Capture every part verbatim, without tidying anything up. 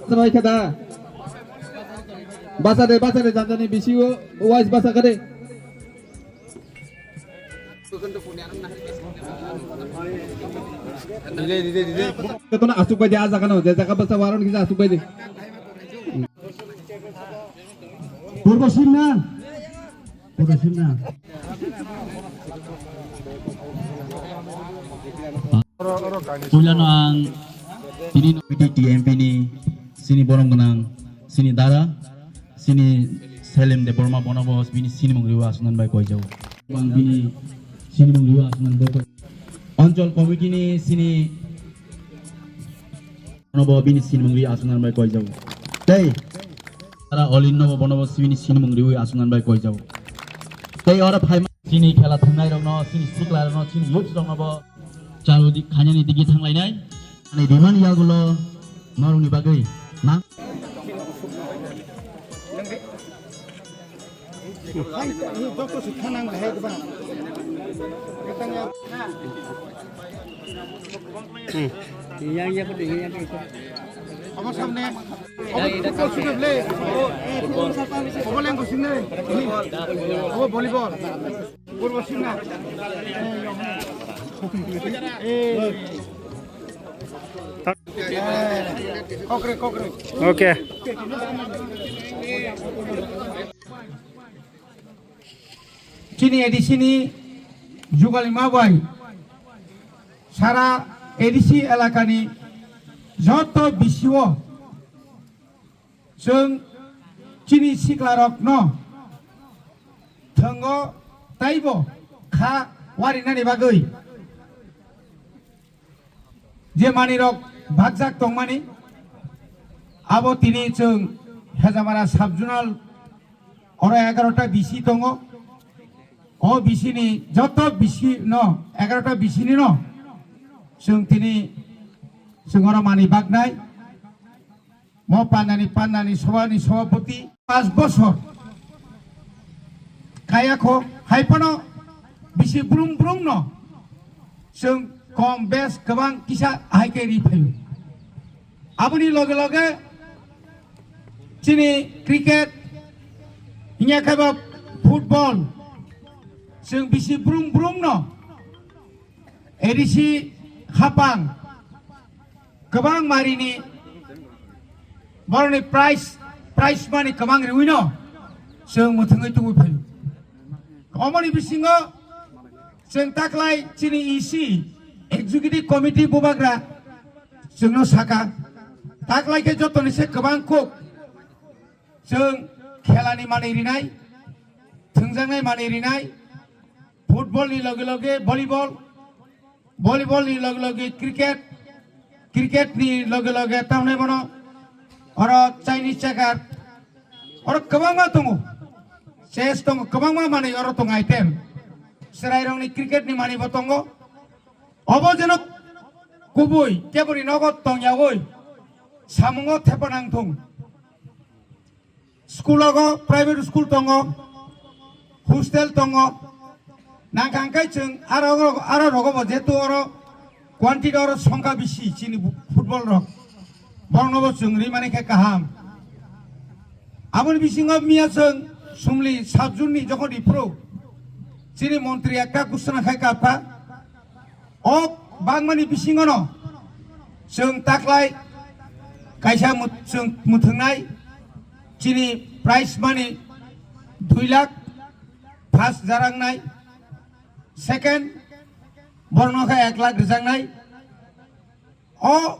Try khe da. Basa de, basa de, janjani bisi o, wise basa kade. Ketona asuk bai de, a jaga no, je jaga basa waron kisa asuk bai de. Purbo Simna. Purbo Simna. Puilano ang tini no T M P ni sini borom gwnang, sini dara, sini Selim Debbarma bono bo bini sini mung riwa asunan bai koi jau. Bang bini sini mung riwa asunan bai koi. Anchal committee ni sini Ano bo bini sinimung ri aswk nang bai koi jago. Tei Sara Olin no bo bono bo sibini sinimung riwi aswk nang bai koi jago. Tei oro phaima chini khela thwngnai rokno, chini sikla rokno, chini youths rokno bo chalo di khainani digi thanglainai. Ani rimani yagulo norokni bagwi ma Joto se thanang hai ba. Yang ya ko de yang ya ko. Obo samne. Obo football sine ble. Obo leng ko sine. Obo volleyball. Football sine. Eh. Kokre kokre. Okay. Chini A D C ni jugalima bai sara A D C elakani joto bisio chwng chini siklarokno thwngo taibo kha warinani bagwi je manwirok bhakjak tongmani abo tini chwng Hejamara sub-zonal Oro egarota bisi tongo. O bisi ni joto bisi no, egarota bisi ni no. Chwng tini chwng oro manwi baknai. Mo pandani, pandani, sobani, sobapoti. Pas bosor. Kaya kho, hai phano bisi brum brum no. Chwng kom bes kwbang kisa hai khe ri phaio. Aboni loge loge chini cricket, hinya khe ba football, chwng bisi brum brum no A D C hapang kwbang marini boroni prize, prize money kwbang riwi no chwng mwthangwi tubui phaio. Omoni bisingo chwng taklai chini E C, Executive Committee bubagra chwngno saka, taklai khe jotoni se kwbang kok chwng khelani manwi rinai, thwngjaknai manwi rinai, football ni loge loge volleyball, volleyball ni loge loge cricket, cricket ni loge loge tamni bono oro Chinese checker, oro kwbangma tongo, chess tongo, kwbangma manwi oro tongo item. Chwrairokni cricket ni manwi bo tongo. Obo jeno kubui keboni nogo tongyawi samungo thepa nang thung. School ogo private school tongo, hostel tongo. Nangkha hwnkhe chwng aro, aro rogo bo jehetu oro quantity oro songkha bisi chini football rok. Borokno bo chwng rimani khe kaham. Aboni bisingo miya chwng Sumli sub-zone ni jokhon riphuru chini montri ekta ghosona khai kapkha. O bangmani bisingono chwng taklai kaisa mut-, chwng mwthwngnai chini prize money dui lakh first jarangnai, second borokno khe ek lakh rwjaknai. O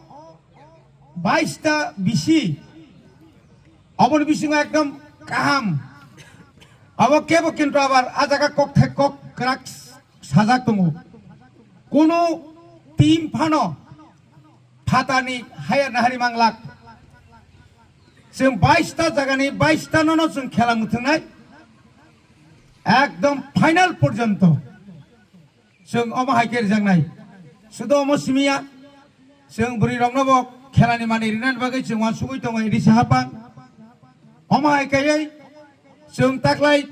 bais ta bisi oboni bisingo ekdom kaham. Abo kebo kintu abar a jaga kok thek kok kwrak sajak tongo. Kunu team phano phatani haya nahari manglak. Chwng bais ta jagani bais ta nono chwng khela mwthwngnai. Ekdom final porjonto. Chwng omo hai khe rijaknai. Sudo omo simiya. Chwng bwrwi rokno bo khelani manwi rinani bagwi chwng uansugwi tongo A D C hapang. Omo hai kaiwi chwng taklai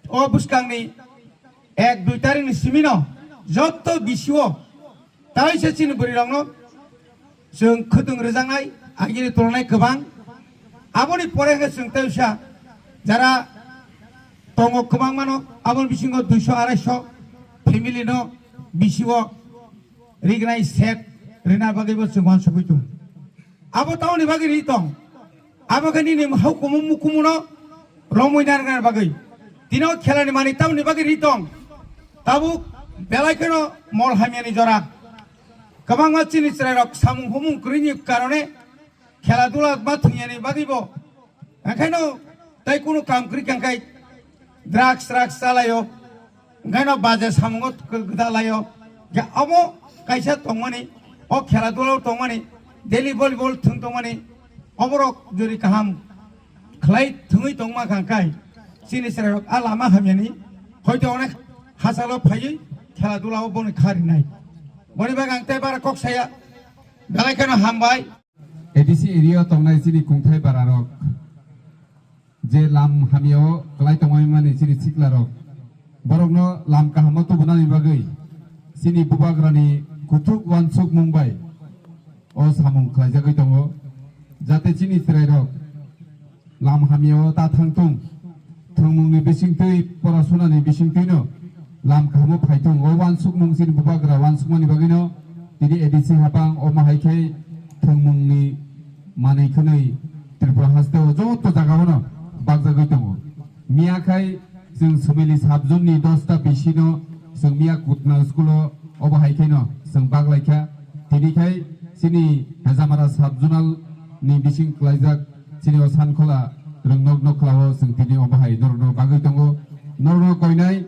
o bwskangni ek dui tarikni simino joto B C O Taisa chini bwrwi rokno chwng khwtwng rwjaknai, agini tolnai kwbang. Aboni pore khe chwng taisa jara tongo kwbangmano, aboni bisingo duiso araisho family no bisio rignai set rina bagwi bo chwng uansugwi tongo. Abo tamoni bagwi ri tong? Abo khe nini haukumu mukumuno romwi narwkna bagwi. Tino khelani manwi tamoni bagwi ri tong? Tabuk belai kheno mol hamyani jora. Kwbangma chini chwrairok samung humung kwrwini karone khela dula ma thwngyani bagwi bo. Angkhaino tei kunu kam kwrwi kangkhai drugs, drugs chalaio. Angkhaino baje samungo kwdalaio. Ge abo kaisa tongmani, o khela dulao tongmani, daily volleyball thwng tongmani, oborok jori kaham khlai thwngwi tongma kha khe chini chwrairok a lama hamyani hoito onek hachalo phaiwi khela dulao boni kha rinai. Boni bagwi ang tei bara kok saya, belai kheno hambai. A D C area o tongnai chini kungthai bararok, je lam hamyao kwlai tongmani chini siklarok, borokno lam kahamo tubunani bagwi chini bubagrani kuthuk uansukmung bai o samung khlaijagwi tongo, jate chini chwrairok lam hamyao ta thangthung, thwngmungni bisingtwi, porasonani bisingtwino lam kahamo phaithung. O uansukmung chini bubagra uansukmani bagwino tini A D C hapang omo hai khe thwngmungni manwi khwnwi Tripura hasteo joto jagao no bakjagwi tongo. Miya khai chwng Sumili sub-zone ni dosta bisino chwng miya Kutna school o obo hai kheno chwng baklaikha. Tini khai chini Hejamara sub-zonal ni bising klaijak chini o Sankhola Rwngnok Nokla o chwng tini obo hai norokno bagwi tongo. Norokno koinai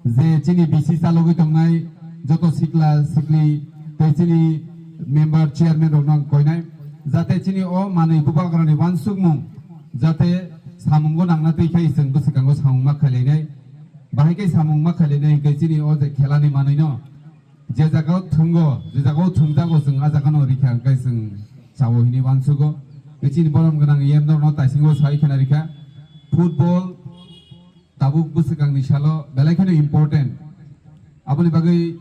je chini B C chalogwi tongnai joto sikla sikli tei chini member chairman rokno ang koinai, jate chini o manwi bubagrani uansukmung jate samungo nangna twi khai chwng bwswkango samung ma khailainai. Bahai khe samung ma khailainai hwnkhe chini o je khelani manwino je jagao thwngo, je jagao thwngjago chwng a jagano rikha hwnkhe chwng chao hwnwi uansugo. Tei chini borom gwnang yem norno taisingo sai khena rikha. Football tabuk bwswkangni salo belai kheno important. Aboni bagwi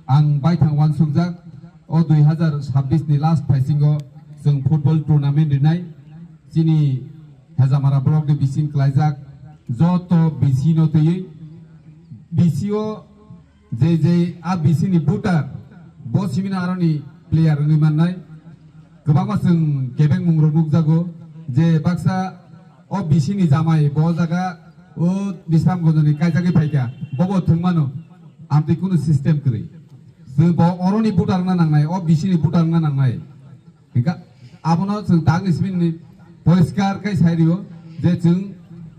ang baithang uansukjak, o dui hazar sabbish ni last phaisingo chwng football tournament rinai. Chini Hejamara block ni bising klaijak joto B C no twiwi, B C o je je a B C ni voter, bo simino aroni player wngwi mannai. Kwbangma chwng kebengmung rok nukjago, je baksa o B C ni jamai bo jaga o Bisramganj ni kaijagwi phaikha, bobo thwngmano, amtwi kunu system kwrwi. Chwng bo oroni voter wngna nangnai, o B C ni voter wngna nangnai. Hingkha abono chwng tangwi simi ni poriskar khe sai rio je chwng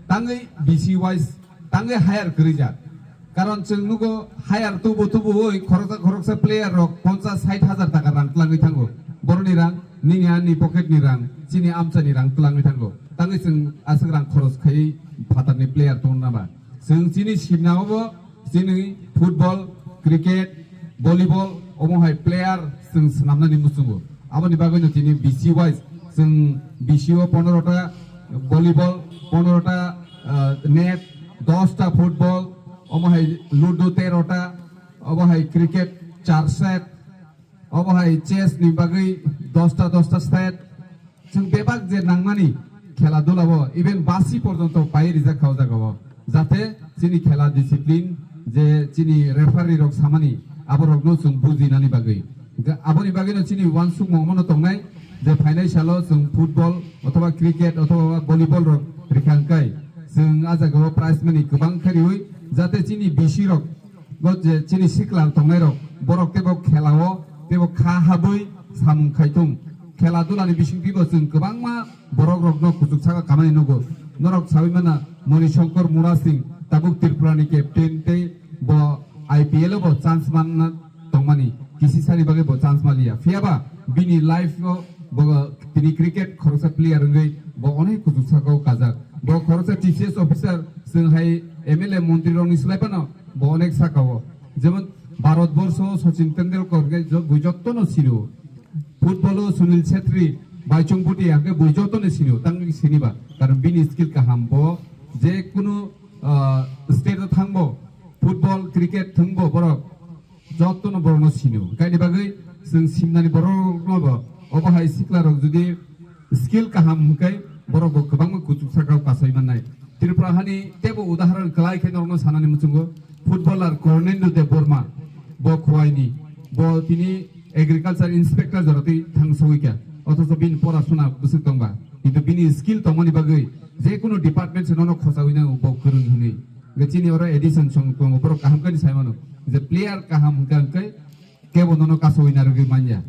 tangwi B C wise tangwi hire kwrwi jak. Karon chwng nugo hire tubu tubu oi khoroksa khoroksa player rok ponchas sait hajar taka rang twlangwi thango. Boroni rang, nini ani pocket ni rang, chini amchani rang twlangwi thango. Tangwi chwng aswk rang khoros khaiwi phatarni player tongna ba. Chwng chini simna obo chini football, cricket, volleyball omo hai player chwng swnamnani muchungo. Aboni bagwino chini B C wise chwng B C o pondro ta volleyball, pondro ta, ah, net, dos ta football, omo hai ludo tero ta, obo hai cricket char set, obo hai chess ni bagwi dos ta dos ta set, chwng bebak je nangmani khela dula o even basi porjonto pai rijak kha o jaga o, jate chini khela discipline je chini referee rok samani aborokno chwng bujinani bagwi. Ga-, aboni bagwino chini uansukmung omono tongnai je phainai salo chwng football othoba cricket othoba volleyball rok rikha hwnkhe chwng a jaga o prize money kwbang khe riwi jate chini B C rok bo je chini sikla tongnai rok, borok teibo khela o teibo kha habwi samung khai thung. Khela dula ni bisingtwi bo chwng kwbangma borok rokno kuchuk saka kamani nugo. Norok sawi mana Moni Shankar Murasing tabuk Tripura ni captain tei bo I P L o bo chance manna tongmani kisi sani bagwi bo chance manliya. Phiyaba bini life o bo tini cricket khoroksa player wngwi bo onek kuchuk saka o kajak. Bo khoroksa T C S officer chwng hai M L A montri rokni swlai phano bo onek saka o. Jemon Bharat borsho Sachin Tendulkar khe jo-, bui jottono sino. Football o Sunil Chhetri, Baichung Bhutia khe bui jottono sino, tang siniba. Karon bini skill kaham bo, je kunu, ah, state o thangbo, football, cricket thwngbo borok. Jotono borokno sino. Kaini bagwi chwng simnani borokno bo obo hai siklarok jodi skill kaham hwnkhe borok bo kwbangma kuchuk saka kasai mannai. Tripura hani teibo udaharon kwlai khe norokno sanani muchungo footballer Kornendu Debbarma bo Khowai ni, bo tini agriculture inspector jora twi thang sogwi kha, othocho bini pora suna bwswk tongba, kintu bini skill tongmani bagwi jekunu department se nono khochawi nango bo kwrwng hwnwi. Hwnkhe chini oro addition chwng tongo, borok kaham khe sai mano je player kaham hwnkha hwnkhe kebo nono kasowi narwgwi manya.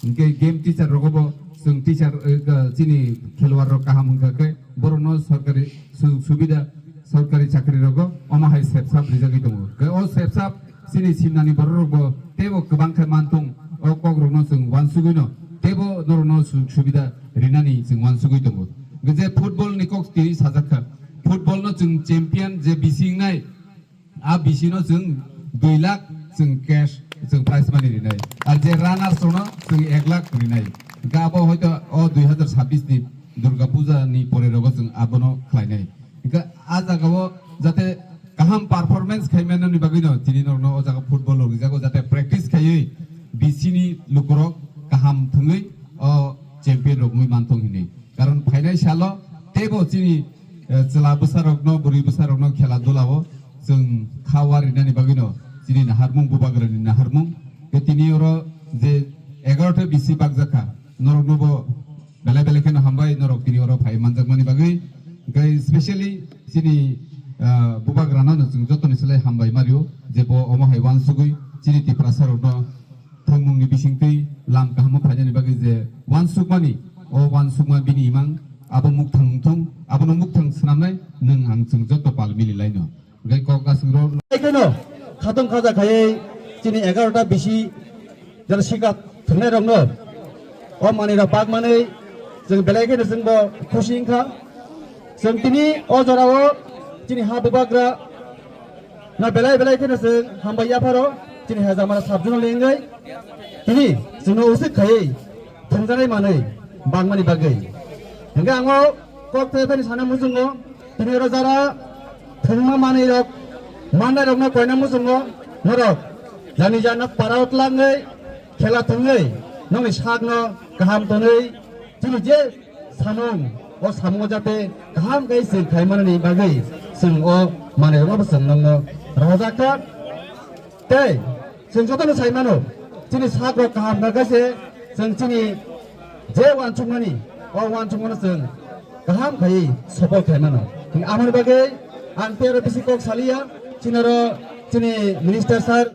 Hwnkhe game teacher rogo bo chwng teacher, eh, ka-, chini khelwar rok kaham hwnkha khe borokno sorkari sujog subida, sorkari chakri rogo omo hai sepsap rijagwi tongo. Hwnkhe o sepsap chini simnani borok rok bo teibo kwbang khe manthung, o kok rokno chwng uansugwino teibo norokno sujog subida rinani chwng uansugwi tongo. Hwnkhe je football ni kok tini sajak kha, football no chwng champion je bisi wngnai, a bisino chwng dui lakh chwng cash, chwng prize money rinai. Ar je runners rokno chwng ek lakh rinai. Hwnkhe abo hoito o dui hazar sabbish ni Durga Puja ni pore rogo chwng abono khlainai. Hwnkhe a jagao jate kaham performance khai manani bagwino tini norokno o jaga football rok rijago, jate practice khaiwi bisini lukurok kaham thwngwi o champion rok wngwi manthung hinwi. Karon phainai salo teibo chini, eh, chwla bwsarokno, bwrwi bwsarokno khela dulao chwng khawa rinani bagwino chini naharmung, bubagrani naharmung. Tei tini oro je egarota bisi bakjakha, noroknobo belai belai kheno hambai, norok tini oro phai manjakmani bagwi. Hwnkhe specially chini, ah, bubagrano no chwng jotoni slai hambai mario, je bo omo hai uansugwi chini Tiprasarokno thwngmungni bisingtwi lam kahamo phainani bagwi je uansukmani, o uansukma bini imang abo mukthang wngthung, abono mukthang swnamnai nwng ang chwng joto pal mili laino. Hwnkhe kok aswk rw. Ekheno khatong khaja khaiwi chini egarota bisi jara sikha thwngnairokno o manwirok bakmanwi chwng belai kheno chwngbo khusi wngkha. Chwng tini o jorao chini ha bubagra no belai belai kheno chwng hambai yapharo chini Hajamara sub-zonal ni wngwi tini chwngno usik khaiwi thwngjaknai manwi bangmani bagwi. Hwnkhe ang o kok thai thani sana muchungo, tini oro jara thwngma manwi rok, mannai rokno koina muchungo, norok jani jana para o tlangwi, khela thwngwi, nokni sakno kaham tonwi, chini je samung, o samungo jate kaham khe chwng khai manani bagwi chwng o manwi rokno bo chwng nokno rohorjak kha. Tei chwng jotono sai mano, chini sak rok kaham kha khe se chwng chini je uansukmani, o uansukmano chwng kaham khaiwi sopol khai mano. Amoni bagwi ang tei oro bisi kok saliya, chini oro chini minister sir.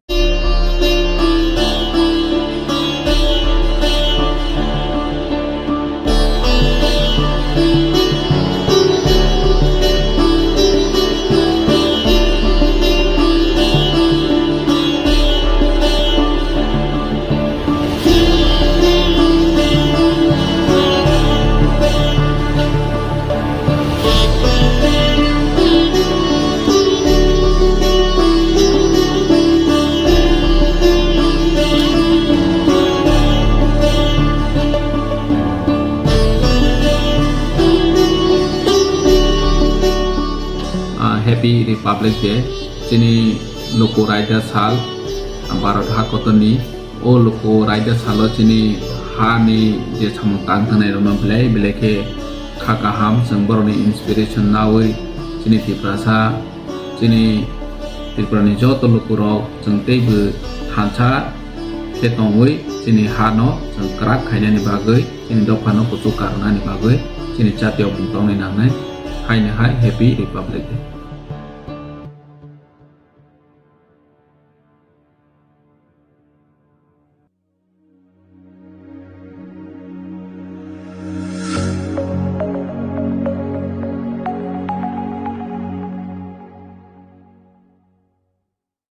Ah, Happy Republic Day. Chini luku raida sal, Bharat ha kotorni. O luku raida salo chini hani je samung tang thangnai rokno belai belai khe kha kaham, chwng borokni inspiration nawi chini Tiprasa, chini Tripurani joto lukurok chwng teibo thansa khe tongwi chini hano chwng kwrak khainani bagwi, chini dophano kuchuk karwnani bagwi chini jatiyokmung tongnai nangnai. Haino hai Happy Republic Day.